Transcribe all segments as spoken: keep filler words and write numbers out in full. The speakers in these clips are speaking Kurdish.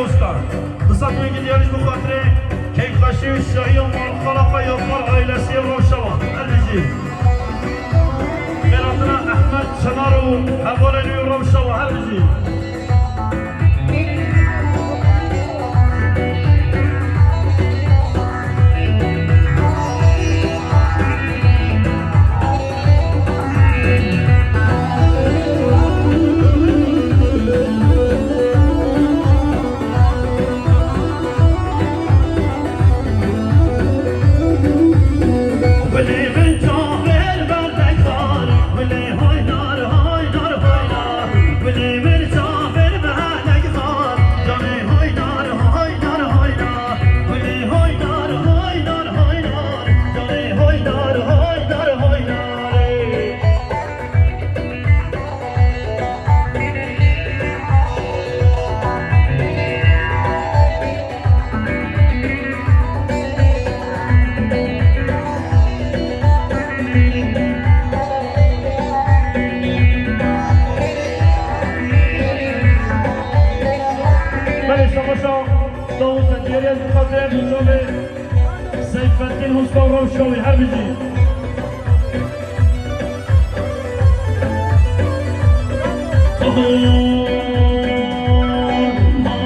Oscar. Qisa duyê diyarî bi xatirê keyfxweşî û şahiya malxala xwe ya par ailesî rewşa wa. Her bijî. Xêratina Ehmed Çinar û hevalên wî rewşa wa. Her bijî. Belê, şabaşa Dawûd, diyarî ez bi xatirê dûçavê Seyfeddîn Hustan rewşa wî. Her bijî.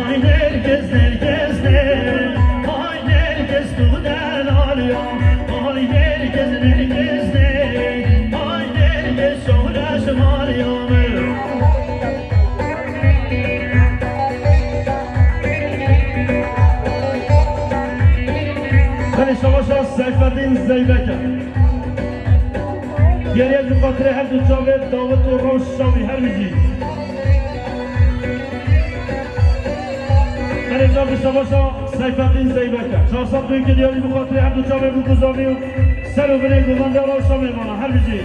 Ay Nergis, Nergis ne, ay Nergis tu delal ya, ay Nergis, Nergis ne, ay Nergis şohra şimar ya. Belê, şabaşa Seyfeddîn Zeybek e. Diyarî ez bi xatirê her du çavê Dawid û rewşa wî. Her bijî. Belê, şabaşa Seyfeddîn Zeybek e. Şabaşa duyê diyarî bi xatirê her du çavê Bûkuzavî û ser û binê govendê rewşa mêvana. Her bijî.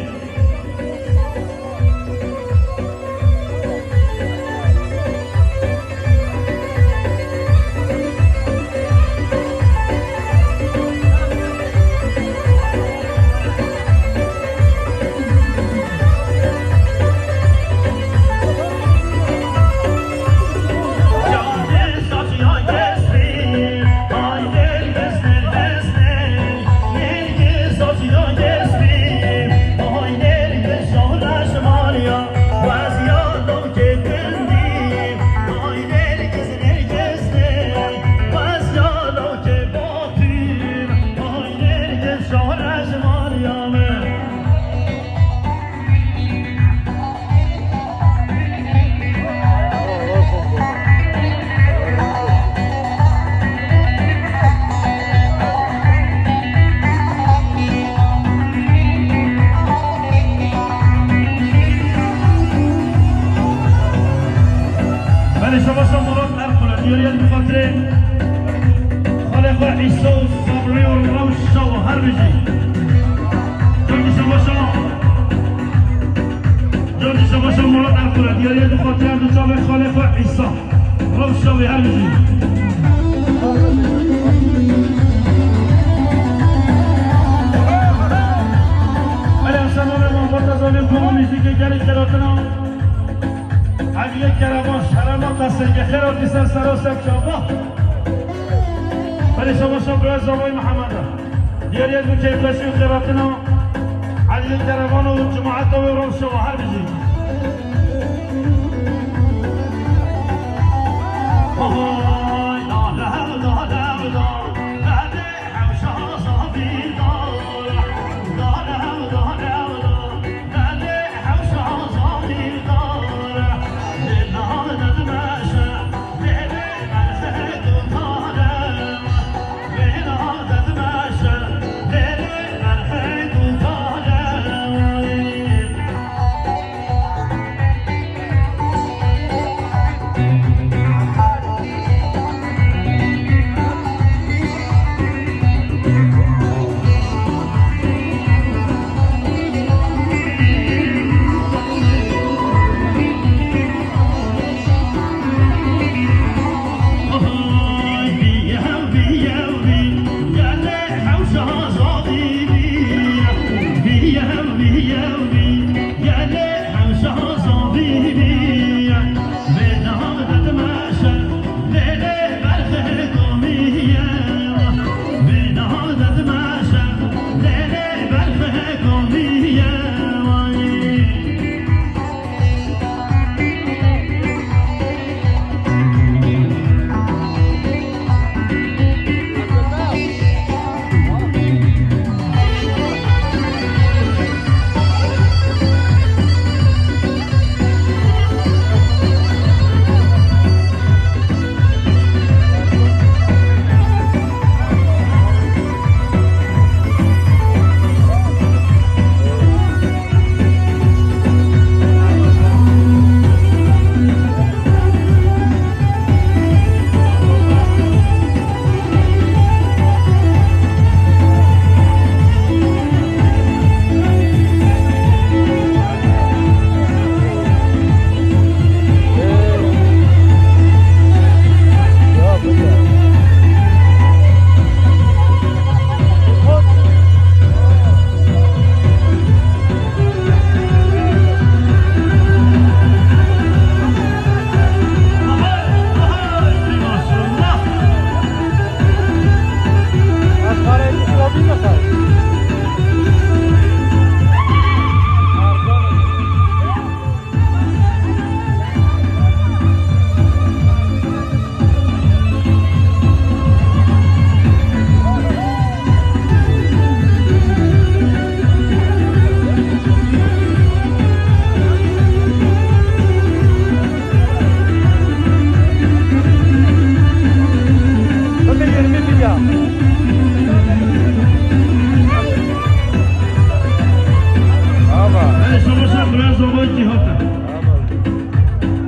Belê, şabaşa Murat Erkula, diyarî ez bi xatirê xalê xwe Îsa û Sabrî û rewşa wa. Her bijî. Candî şabaşa, candî şabaşa Murat Erkula, diyarî ez bi xatirê du çavê xalê xwe Îsa. Rewşa wî. Her bijî. Belê, Hasan Omer, malbata zanê, koma muzîkê gelê xêratina Eliyê Kerevan, şerema qesengê xêratî ser sera ser çava. Belê, şabaşa bira Zamoyî Mihemed e. Diyarî ez bi keyfxweşî û xêratina Eliyê Kerevan û cemaeta wê rewşa wa. Her bijî.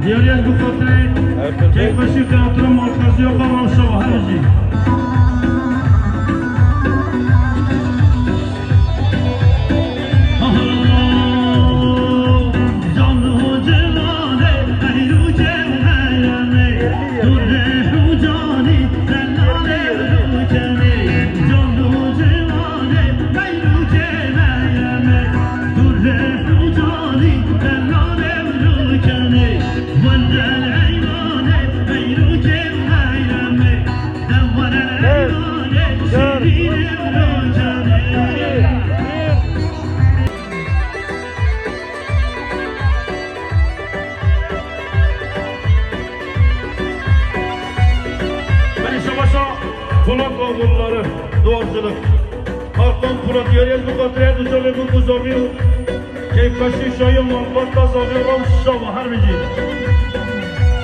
Diyariyê ji bo xatirê keyfxweşî Teatro Merkezî ya xwe rewşa we her bijî. Belê şebaşa Polat Oğulları, duvarcılık. Hakan Polat, diyariyê ji bo xatirê du çavê bû ku zavî û keyfxweşî şahiya malbata zavî rewşa we her bijî.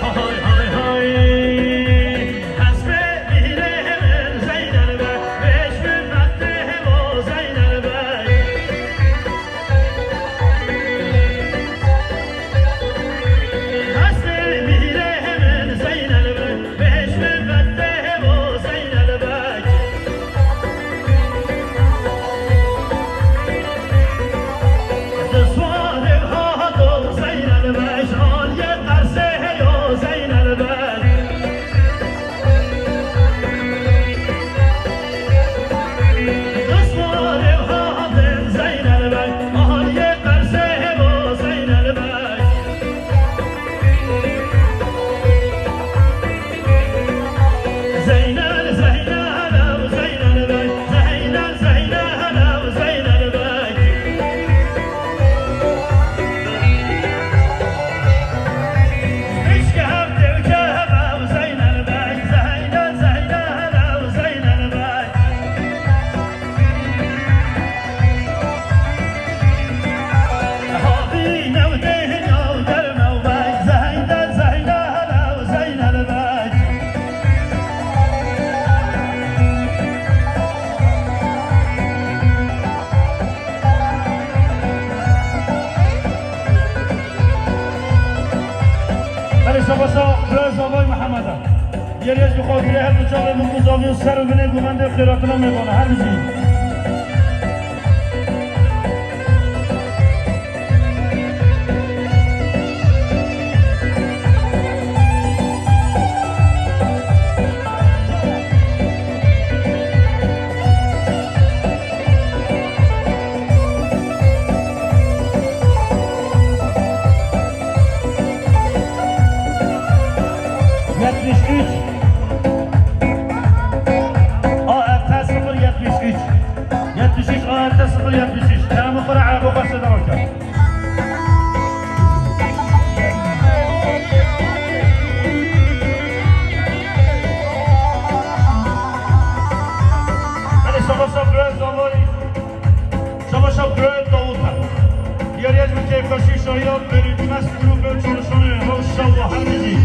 Hay hay hay. Hespê mîhirê min Zeynel be, pêş min fetê hêvo Zeynel be. Hespê mîhirê min Zeynel be, pêş min fetê hêvo Zeynel be. Di swarê hato Zeynel be, ji aliyê qersê heyo Zeynel be. Di swarê hatin Zeynel be, aliyê qersê hevo Zeynel be. Zeynel, Zeynel, ew Zeynel bey. Zeynel, Zeynel, ew Zeynel bey. Pişke hev tevke hev ew Zeynel bey. Zeynel, Zeynel, ew Zeynel bey. Belê şebaşa Birêz Zavay Mihemed e. Diyariyê ji bo xatirê her du çavê min ku zavî û ser û binê govendê xêratina mêvana her bijî. Yetmiş üç. A R T sıfır yetmiş üç. Yetmiş üç, A R T sıfır yetmiş üç. Kerem xwe re erebo xwe sedema ke. Hadi şabaşa Birêz Zavay. Şabaşa Birêz Davut. Diyariyê ji bo keyfxweşî şahiya Berîtmes grûpê û çalışanê rewşa we her bijî.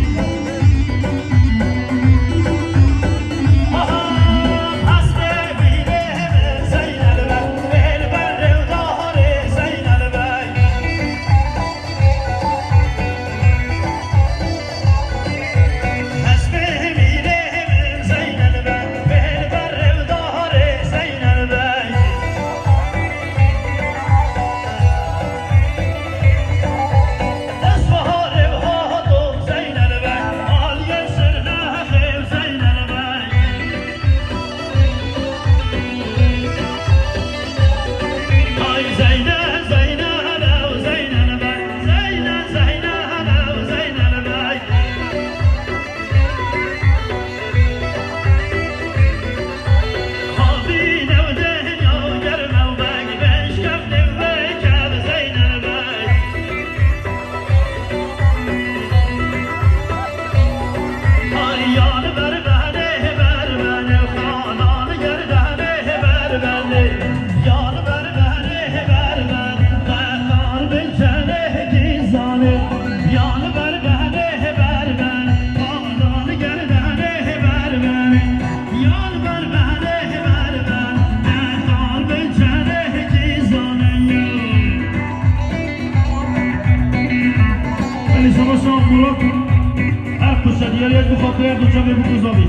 Her kuşa diyariyet bi xatirê her du çavê bûk û zavî.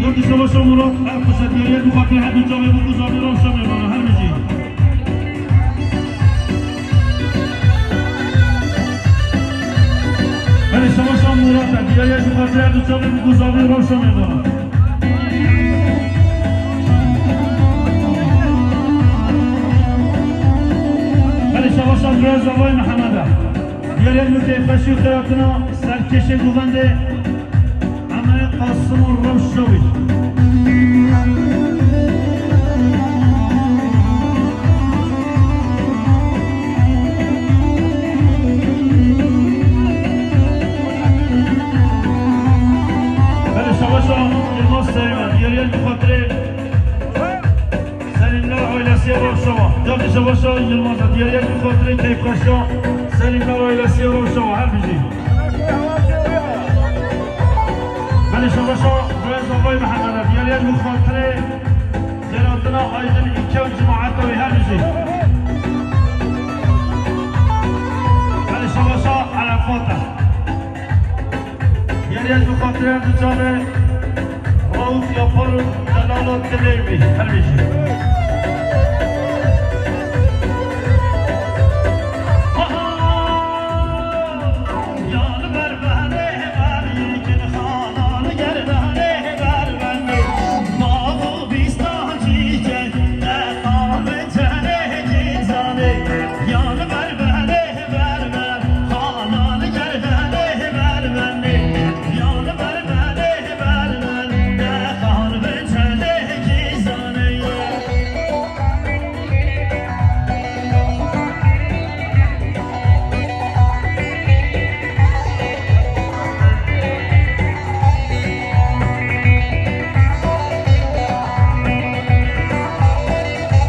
Dördü şevaşa Murat, her kuşa diyariyet bi xatirê her du çavê bûk û zavî rewşa mêvana, her bijî. Belê şevaşa Murat, diyariyet bi xatirê her du çavê bûk û zavî rewşa mêvana. Belê şevaşa Birez Zavayê Mihemed e. Diyariyet bi keyfxweşî û xêratina serkêşê govendê Emê Qasim û rewşa wî. Belê şevaşa Yilmaz Serî, diyariyet bi xatirê Selîmler ailesiye rewşa wa. Diyariyet şevaşa Yilmaz, diyariyet bi xatirê keyfxweşiya Selîmler ailesiye rewşa wa. Her bijî. Belê şevaşa Birez Zavayê Mihemed, diyariyet bi xatirê Xêratina Aydin Îlke û cemaeta wî, her bijî. Belê şevaşa Erefat e. Diyariyet bi xatirê her du çavê Rauf Yapar û Delala dilê wî, her bijî.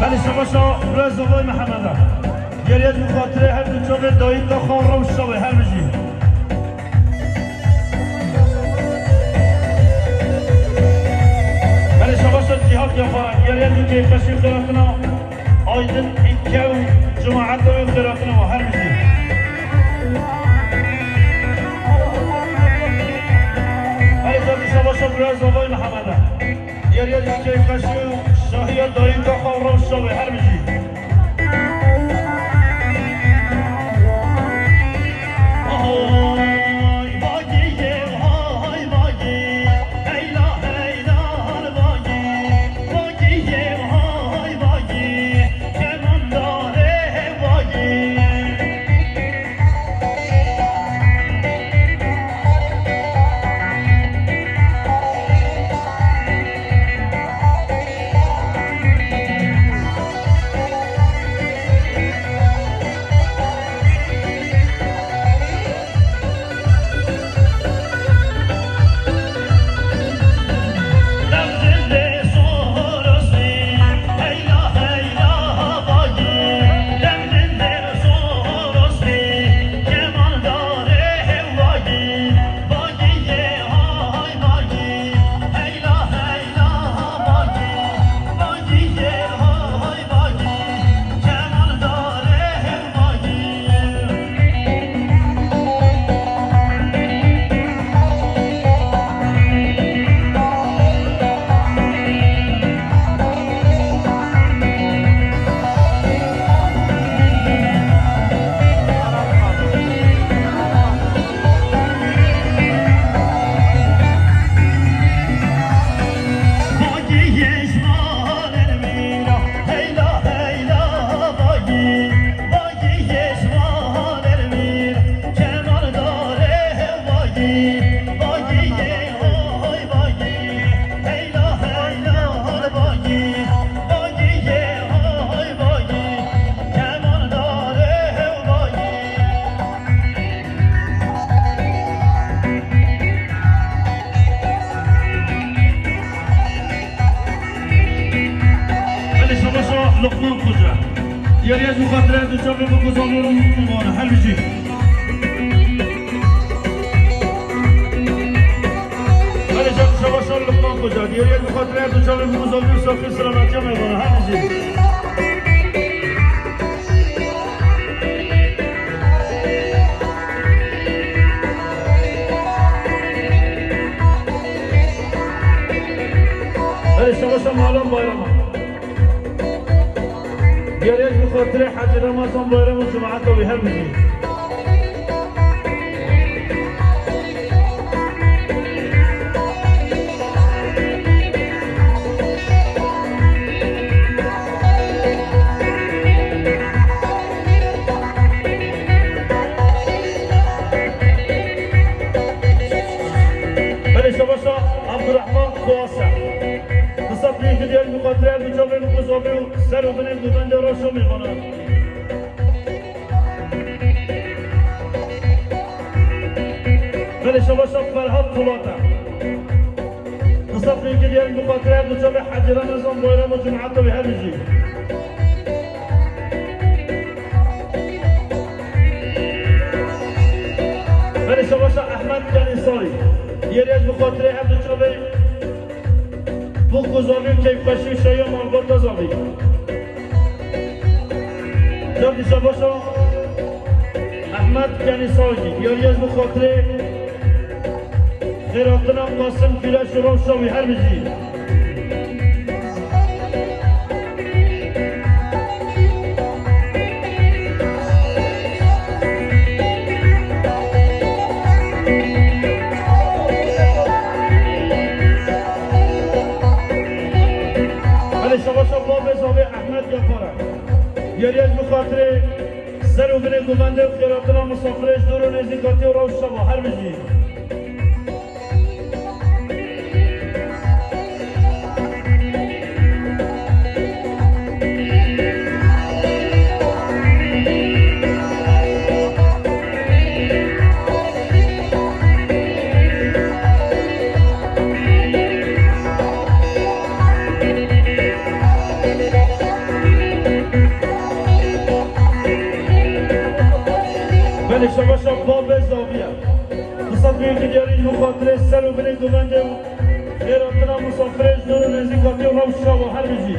Belê şevaşa Birez Zavayê Mihemed e. Diyariyet bi xatirê her du çavê dayika xwe rewşa wê, her bijî. Belê şevaşa Cîhat Yapar e, diyariyet bi keyfxweşî û xêratina Aydin Îlke û cemaeta wê û xêratina wa, her bijî. Belê şevaşa Birez Zavayê Mihemed e. Diyariyet bi keyfxweşî û şahiya dayika xwe rewşa wê, her bijî. Belê şevaşa Luqman Xoca. Diyariyet bi xatirê du çavê bûk û zavî rewşa mêvana, her bijî. Belê şevaşa Luqman Xoca. Diyariyet bi xatirê du çavê bûk û zavî û saxî selametiya mêvana, her bijî. Bayrama. Diyariyê ji xatirê Hecî Remezan Bayram û cemaeta wî her bijî. Belê şebaşa Abdurrahman Kuasa. Qisa pîyê ji diyar bi xatirê her du çavên û quzavê û ser û binê guvendê reşa mêvana. Belê şebaşa Ferhat Polat e. Qisa pîyê ji diyar bi xatirê her du çavê Hecî Remezan Bayram û cemaeta wî her bijî. Belê şebaşa Ehmed Kenîsarî. Diyariyê ji bi xatirê her du çavê Bûk û zavî û keyfxweşî û şahiya malbata zavî. Cardî şebaşa Ehmed Kenîsarî. Diyariyê ji bi xatirê xêrhatina Qasim Kîreş û rewşa wî her bijî. Belê şebaşa babê zavê Ehmed Yapara. Diyariyê ji bi xatirê ser û binê guvendê û xêrhatina misafirê ji dûr û nêzîkatî û rewşa wî her bijî. Belê şebaşa babê zaviye. Qisa pîyê ji diyariyê ji bo xatirê ser û binê guvendê û xêrhatina misafirê ji dûr û nêzîkatî û rewşa wî her bijî.